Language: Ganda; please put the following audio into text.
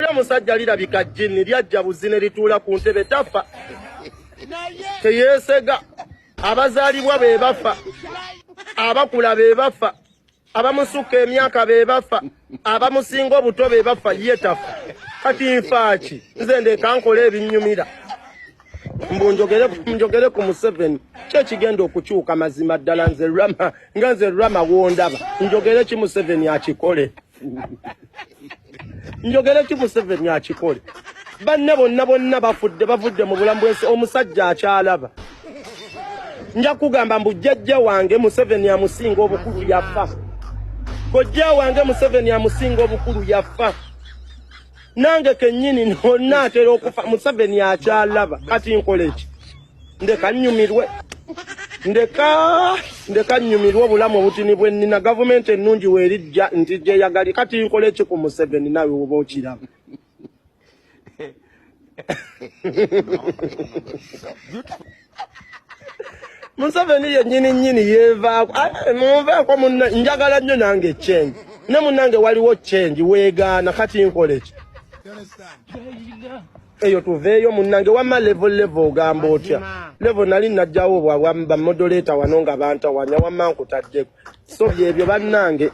Omusajja lirabika jjinni lyajja buzi ne lituula ku ntebe tafa teyeesega abazaalibwa be bafa abakula be bafa abamusukka emyaka be bafa abamusinga obuto be bafa ye tafa kati nfaaki nze ndeka nkola ebinnyumira mbu njogere ku Museveni ki ekigenda okukyuka mazima ddala nze Rama nga nze Rama wondaba njogere ki Museveni akikole njogere ki Museveni akikole banne bonna bonna bafudde bavudde mu bulamu bwensi omusajja akyalaba nja kugamba mbu jjajja wange Museveni amusinga obukulu yafa kojja wange Museveni amusinga obukulu yafa nange kennyini naatera okufa Museveni akyalaba kati nkole ki ndeka nnyumirwe ndeka ndeka nnyumirwe obulamu obutini bwe nnina gavumenti ennungi weerijja nti gyeyagali kati nkole ki ku Museveni nawe oba okiraba Museveni yennyini nnyini yeevaako munveeko munna njagala nnyo nange change ne munnange waliwo change weegaana kati nkole ki eyo tuveeyo munnange wamma level level ogamba otya level nali najjawo bwa bamodoleta wano nga bantawanya wamma nkutaddeko so byebyo bannange.